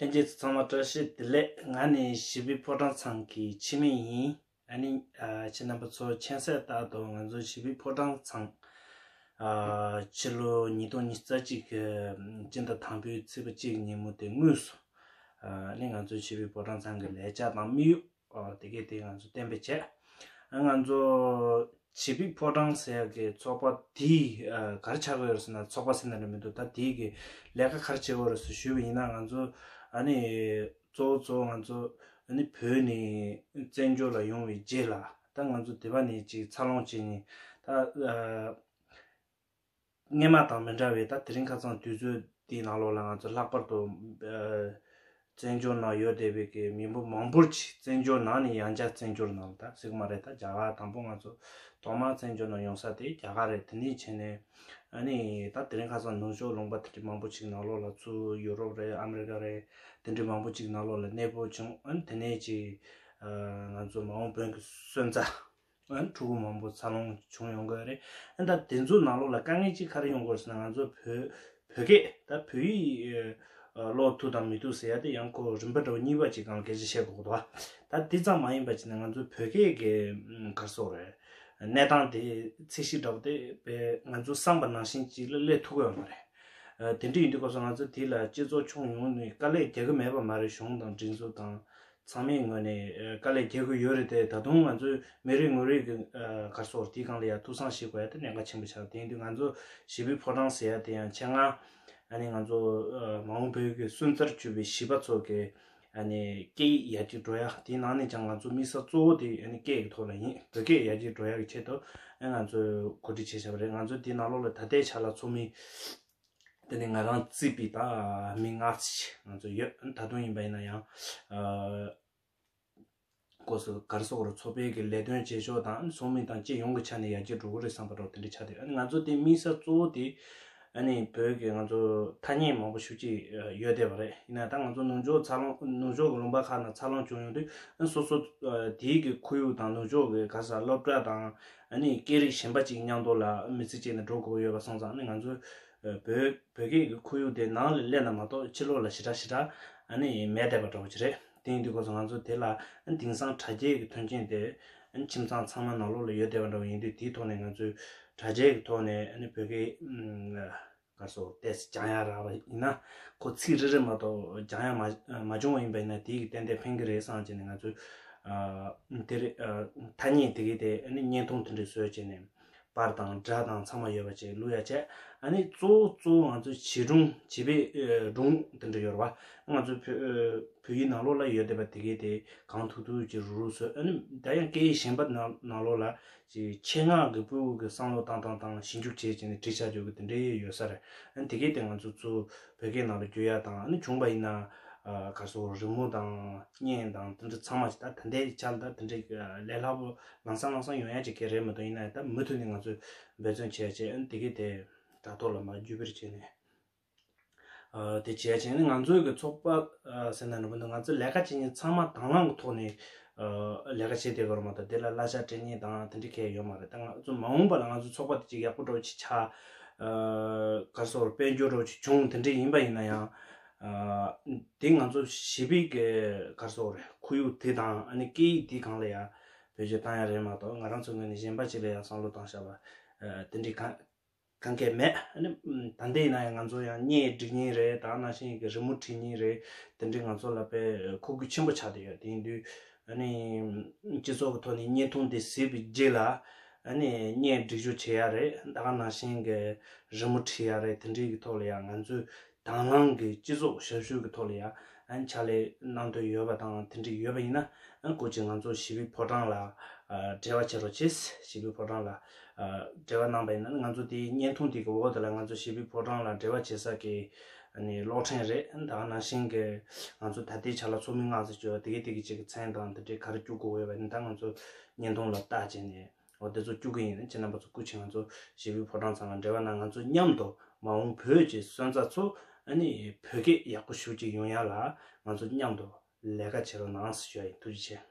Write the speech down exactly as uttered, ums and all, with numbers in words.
ལྷན་རྒྱས་ཚོ་ཚང་མ་བཀྲ་ཤིས་བདེ་ལེགས། ང་ནི་བྱིས་པའི་ཕོ་བྲང་ཚང་གི་འཆི་མེད་ཡིན། ཨ་ནི་ཨ་ཁྱེད་རྣམ་པ་ཚོ་མཁྱེན་གསལ་ལྟར་དུ་ང་ཚོ་བྱིས་པའི་ཕོ་བྲང་ཚང་ཨ་ཕྱི་ལོ་ཉིས་སྟོང་ཉི་ཤུ་རྩ་གཅིག་གི་སྤྱི་ཟླ་དང་པོའི་ཚེས་པ་གཅིག་ཉིན་མོ་དེ་དངོས་སུ་ཨ་ནི་ང་ཚོ་བྱིས་པའི་ཕོ་བྲང་ཚང་གི་ལས་བྱ་དང་དམིགས་ཡུལ་ཨ་དེ་གས་དེ་ང་ཚོ་གཏན་འབེབས་བྱས། ང་ཚོ་བྱིས་པའི་ཕོ་བྲང་ཟེར་ཡག་གི་ཚོགས་པ་དེའི་ཨ་ག་རེ་ཆགས་ཀྱི་ཡོད་རེད་ཟེར་ན། ཚོགས་པ་ཟེར་ན་རེད་མི་འདུག་ད་དེའི་གི་ལས་ཀ་ག་རེ་བྱེད་ཀྱི་ཡོད་རེད་ཟེར་ཞུས་པ་ཡིན་ན། ང་ཚོ་ཨ་ནི་གཙོ་བོ་གཙོ་བོ་ང་ཚོ་ཨ་ནི་བོད་ནས་བཙན་བྱོལ་ལ་ཡོང་བའི་རྗེས་ལ་ད་ང་ཚོ་དེ་པ་ནས་ཅིག་འཚར་ལོངས་བྱས་ནས་ད་ཨ། སྔས་མ་དང་མི་འདྲ་བའི་ད་དེ་རིང་ཁ་སང་དུས་ཚོད་འདིའི་ནང་ལོགས་ལ་ང་ཚོ་ལྷག་པར་དུ་ཨ་བཙན་བྱོལ་ནང་ཡོད་བསྡད་པའི་གི་མི་འབོར་མང་པོ་ཅིག་བཙན་བྱོལ་ནང་ནས་ཡང་བསྐྱར་བཙན་བྱོལ་ནང་ལ་ད་ཟེར་གི་མ་རེད། ད་རྒྱ་གར་དང་པོ་ང་ཚོ་ཐོག་མར་བཙན་བྱོལ་ནང་ཡོང་ས་དེ་རྒྱ་གར་རེད། དེ་ནས་བྱས་ནས་ཨ་ནི་ད་དེ་རིང་ཁ་སང་ནུབ་ཕྱོགས་ལུང་པ་དེ་འདྲ་མང་པོ་ཅིག་ནང་ལོགས་ལ་ཚུར་ཡུ་རོབ་རེད། ཨ་མི་རི་ཀ་རེད། དེ་འདྲ་མང་པོ་ཅིག་ནང་ལོགས་ལ་གནས་སྤོ་བྱུང་། ཨ་ནི་དེ་ནས་ཅིག་ཨ་ང་ཚོ་མ་འོངས་བོད་ཀྱི་སོན་རྩ། ཕྲུ་གུ་མང་པོ་འཚར་ལོངས་བྱུང་ཡོང་གི་རེད། ཨ་ད་དེ་ཚོའི་ནང་ལོགས་ལ་དཀའ་ངལ་གཅིག་ག་རེ་ཡོང་གི་ཡོད་ཟེར་ན། ང་ཚོ་བོད་བོད་སྐད་ད་བོད་ཡིག་ཨ་ཀློག་ཐུབ་དང་མི་ཐུབ་ཟེར་ཡ་དེ་ཡང་ཁོ་རིམ་པ་འདྲ་བོ་གཉིས་པ་ཅིག་སྒང་ལ་སྐད་ཆ་བཤད་དགོས་ཀྱི་འདུག་ད་དེ་ཙམ་མ་ཡིན་པ་ཅིག་ནས་ང་ཚོ་བོད་སྐད་ཀྱི་ཨ་ག་རེ་ཟེར་དགོས་རེད། གནས་སྟངས་དེ་ཚད་གཞི་འདྲ་བོ་དེ་དཔེ་ང་ཚོ་བསམ་པ་ནང་བཞིན་ཅིག་ལ་སླེབས་ཐུབ་ཀྱི་ཡོད་མ་རེད། ཨ་དེ་འདྲ་ཡིན་དུས་སྐབས་སུ་ང་ཚོ་དེ་ལ་སྤྱི་ཚོགས་ཁྱོན་ཡོངས་ནས་དཀའ་ལས་རྒྱག་གི་མེད་པ་མ་རེད། གཞུང་དང་སྒྲིག་འཛུགས་དང་ཚང་མའི་ངོས་ནས་ཨ་དཀའ་ལས་རྒྱག་གི་ཡོད་རེད་དེ། ད་དུང་ང་ཚོས་མི་རེ་ངོ་རེ་གི་ཨ་ག་རེ་ཟེར་དགོས་རེད། དེའི་སྒང་ལ་ཡ་ཐུགས་བསམ་བཞེས་དགོས་ཡ་དེ་གནད་འགག་ཆེན་པོ་ཆགས། དེ་ཡིན་དུས་ང་ཚོ་བྱིས་པའི་ཕོ་བྲང་ཟེར་ཡ་དེ་ཡང་ཆེད་མངགས་ཨ་ནི་ང་ཚོ་ཨ་མ་འོངས་བོད་ཀྱི་སོན་རྩར་གྱུར་པའི་བྱིས་པ་ཚོ་གི་ཨ་ནི་སྐད་ཡིག་ཡར་རྒྱས་འགྲོ་ཡ། དེའི་ནང་ནས་ཀྱང་ང་ཚོ་དམིགས་བསལ་གཙོ་བོ་དེ་ཨ་ནི་སྐད་ཀྱི་ཐོག་ལ་ཡིན། བོད་སྐད་ཡར་རྒྱས་འགྲོ་ཡ་གི་ཆེད་དུ་ཨ་ང་ཚོས་གོ་སྒྲིག་བྱས་བཞག་པ་རེད། ང་ཚོ་དེའི་ནང་ལོགས་ལ་ད་ལྟའི་ཆ་ལ་ཚོགས་མི་དེ་ནས་ང་རང་བརྩིས་པའི་ད་མི་ལྔ་ཙམ་ང་ཚོ་ཡོད། ད་དུང་ཡིན་པ་ཡིན་ན་ཡང་ཨ་སྐོར་སུ་ག་རེ་ཟེར་དགོས་རེད། ཚོགས་པའི་གི་ལས་དོན་བྱེད་ཕྱོགས་དང་ཚོགས་མི་དང་སྤྱི་ཡོངས་ཀྱི་ཆ་ནས་ཡར་རྒྱས་འགྲོ་གི་རེད་བསམ་པ་འདྲ་བོ་དེ་འདྲ་ཆགས་བསྡད། ཨ་ནི་ང་ཚོ་དེ་དམིགས་བསལ་གཙོ་བོ་དེ་ཨ་ནི་བོད་ཀྱི་ང་ཚོ་ཐ་སྙད་མང་པོ་ཞེ་པོ་ཅིག་ཡོད་བསྡད་པ་རེད། ཡིན་ན་ད་ང་ཚོ་ནུབ་ཕྱོགས་འཚར་ལོངས་ནུབ་ཕྱོགས་ཀྱི་ལུང་པ་ཁག་ནང་འཚར་ལོངས་བྱུང་ཡོང་དུས་ཨ་སོ་སོ་ཨ་དེའི་གི་ཁོར་ཡུག་དང་ནུབ་ཕྱོགས་ཀྱི་ག་ས་སློབ་གྲྭ་དང་ཨ་ནི་སྐད་རིགས་གཞན་པ་ཅིག་མཉམ་དུ་ལ་མི་ཚེ་སྐྱེལ་ནས་འགྲོ་དགོས་ཡོད་པ་སོང་ཙང་། ཨ་ནི་ང་ཚོ་ཨ་བོད་བོད་སྐད་ཀྱི་ཁོར་ཡུག་དེ་ནང་ལ་སླེབས་ན་མ་གཏོགས་ཕྱི་ལོགས་ལ་ཞེ་དྲག་ཞེ་དྲག་ཨ་ནི་མེད་བསྡད་པ་འདྲ་བོ་ཅིག་རེད། དེ་ཡིན་དུས་སྐབས་སུ་ང་ཚོ་དེ་ལ་ཨ་ནི་དེང་སང་དྲ་རྒྱའི་གི་མཐུན་རྐྱེན་དེ་ཨ་ནི་ཁྱིམ་ཚང་ཚང་མ་ནང་ལོགས་ལ་ཡོད་བསྡད་པ་འདྲ་བོ་ཡིན་དུས། དེའི་ཐོག་ནས་ང་ཚོས་དྲ་རྒྱའི་གི་ཐོག་ནས་ཨ་ནི་བོད་སྐད་ཨ་ག་རེ་ཟེར་ཏོག་ཙམ་སྦྱང་ཡ་རག་པ་ཡིན་ན། ཁོ་ཚིག་རེ་རེ་མ་གཏོགས་སྦྱང་ཡ་མ་མ་བྱུང་བ་ཡིན་པ་ཡིན་ན་དེ་གི་ཏན་ཏན་ཕན་གི་རེད་བསམ་བྱས་ནས། ང་ཚོས་ཨ་དེ་རེད་ཨ་ཐ་སྙད་དེ་གི་དེ་ཨ་ནི་བརྙན་ཐུང་དེ་འདྲ་བཟོས་བྱས་ནས་པར་དང་སྒྲ་དང་ཚང་མ་ཡོད་པ་བྱས་བླུག་ཡ་བྱས། ཨ་ནི་གཙོ་བོ་གཙོ་བོ་ང་ཚོའི་བྱིས་སྒྲུང་བྱིས་པའི་ཨ་སྒྲུང་དེ་འདྲ་ཡོད་རེད་བ། ང་ཚོའི་བོད་ཨ་བོད་ཡིག་ནང་ལོགས་ལ་ཡོད་བསྡད་པ་དེ་གི་དེ་གང་ཐུབ་ཐུབ་ཀྱིས་རུག་རུག་བཟོས། ཨ་ནི་ད་ཡང་སྐད་ཡིག་གཞན་པ་ནང་ནང་ལོགས་ལ་ཅིག་ཆེད་མངགས་ཀྱི་སྤུ་གུ་གི་བསམ་བློ་བཏང་བཏང་བཏང་ཞིབ་འཇུག་བྱས་བྱས་ནས་བྲིས་བཞག་རྒྱུ་གི་དེ་འདྲའི་ཡོད་ས་རེད། ཨ་ནི་དེ་གས་དེ་ང་ཚོ་ཚུར་བོད་སྐད་ནང་ལ་བསྒྱུར་ཡ་དང་། ཨ་ནི་བྱུང་བ་ཡིན་ན་ཨ་ག་རེ་ཟེར་རི་མོ་དང་བརྙན་དང་དེ་འདྲ་ཚང་མ་ཞིག་ད་ད་ལྟའི་ཆར་ད་དེ་འདྲའི་ལས་སླ་པོ་ལམ་སང་ལམ་སང་ཡོང་ཡ་ཅིག་གས་རེད་མ་གཏོགས། ཡིན་ན་ད་མུ་མཐུད་ནས་ང་ཚོས་འབད་བརྩོན་བྱས་བྱས། ཨ་ནི་དེ་གས་དེ་དྲ་ཐོག་ལ་མར་བརྒྱུད་སྤེལ་བྱས་ནས། ཨ་དེ་བྱས་བྱས་ནས་ང་ཚོའི་གི་ཚོགས་པ་ཨ་ཟེར་ན་འདྲ་པོ་འདུག་ང་ཚོ་ལས་ཀ་བྱེད་མཁན་ཚང་མ་དང་བླངས་ཀྱི་ཐོག་ནས་ཨ་ལས་ཀ་བྱེད་བསྡད་པ་རེད་མ་གཏོགས། དེ་ལ་གླ་ཆ་སྤྲད་མཁན་དང་དེ་འདྲ་གང་ཡང་ཡོད་མ་རེད། ད་ང་ཚོ་མ་འོངས་པ་ལ་ང་ཚོ་ཚོགས་པ་དེ་ཅིག་ཡག་པོ་འདྲ་པོ་ཅིག་ཆགས། ཨ་ག་རེ་ཟེར་དཔལ་འབྱོར་འདྲ་པོ་ཅིག་བྱུང་། དེ་འདྲ་ཡིན་པ་ཡིན་ན་ཡང་ཨ་དེ་ང་ཚོ་བྱིས་པའི་གི་ག་རེ་ཟེར་ཁོར་ཡུག་དེ་དང་ཨ་ནི་སྐད་ཡིག་དེ་སྒང་ལ་ཡང་བེད་སྤྱོད་བཏང་ཡ་རེད་མ་གཏོགས། ང་རང་ཚོའི་ངོས་ནས་གཞན་པ་ཅིག་ལ་ཡང་བསམ་བློ་བཏང་བཞག་པ་ཨ་དེ་འདྲ་གང་གང་གས་མེད། ཨ་ནི་ད་ལྟ་ཡིན་ན་ཡང་ང་ཚོ་ཡང་བརྙན་སྒྲིག་མཁན་རེད། ད་ནང་བཞིན་གྱི་རི་མོ་བྲིས་མཁན་རེད། དེ་འདྲའི་ང་ཚོ་ལ་དཔེ་མཁོ་དགུ་ཆེན་པོ་ཆགས་བསྡད་ཡོད། དེ་ཡིན་དུས་ཨ་ནི་སྤྱི་ཚོགས་ཀྱི་ཐོག་ནས་བརྙན་ཐུང་དེ་གཟིགས་པའི་རྗེས་ལ་ཨ་ནི་བརྙན་སྒྲིག་སྦྱོར་བྱེད་ཡ་རེད། ད་ག་ནང་བཞིན་གྱི་རི་མོ་བྲིས་ཡ་རེད། དེ་འདྲའི་གི་ཐོག་ལ་ཡང་ང་ཚོས་དང་བླངས་ཀྱི་སྤྱི་ཚོགས་ཞབས་ཞུ་གི་ཐོག་ལ་ཡང་ཨ་ནི་ཕྱག་ལས་གནང་འདོད་ཡོད་པ་དང་། དེ་འདྲ་ཡོད་པ་ཡིན་ན་ཨ་ནི་སྐུ་མཁྱེན་ང་ཚོ་བྱིས་པའི་ཕོ་བྲང་ལ་ཨ་འབྲེལ་བ་བྱེད་རོགས་བྱེད། བྱིས་པའི་ཕོ་བྲང་ལ་ཨ་འབྲེལ་བ་གནང་པ་ཡིན་ན་ང་ཚོ་དེའི་བརྙན་ཐུང་དེ་གི་འོག་དེ་ལ་ང་ཚོ་བྱིས་པའི་ཕོ་བྲང་ལ་འབྲེལ་བ་བྱེད་ས་གི་ཨ་ནི་གློག་འཕྲིན་རེད། ད་ག་ནང་བཞིན་གྱི་ང་ཚོ་ད་ལྟའི་ཆ་ལ་ཚོགས་མི་ལྔ་ཙམ་བཅུག་པ་དེ་གི་དེ་གི་ཅིག་གི་མཚན་དང་དེ་འདྲའི་ག་རེ་བཅུག་དགོས་ཡོད་པ་ཡིན་ན་ད་ང་ཚོ་བརྙན་ཐུང་ལ་བལྟས་བྱས་ནས། འོ་དེ་ཚོ་བཅུག་གི་ཡིན། ཁྱེད་རྣམ་པ་ཚོ་སྐུ་མཁྱེན་ང་ཚོ་བྱིས་པའི་ཕོ་བྲང་ཚང་ལ་འབྲེལ་བ་གནང་། ང་ཚོ་མཉམ་དུ་མ་འོངས་བོད་ཀྱི་སོན་རྩ་ཚོ་ཨ་ནི་བོད་སྐད་ཡག་པོ་ཞེ་པོ་ཅིག་ཡོང་ཡ་ལ་ང་ཚོ་མཉམ་དུ་ལས་ཀ་བྱེད་རོགས་གནང་ཟེར་ཞུ་ཡ་ཡིན། ཐུགས་རྗེ་ཆེ།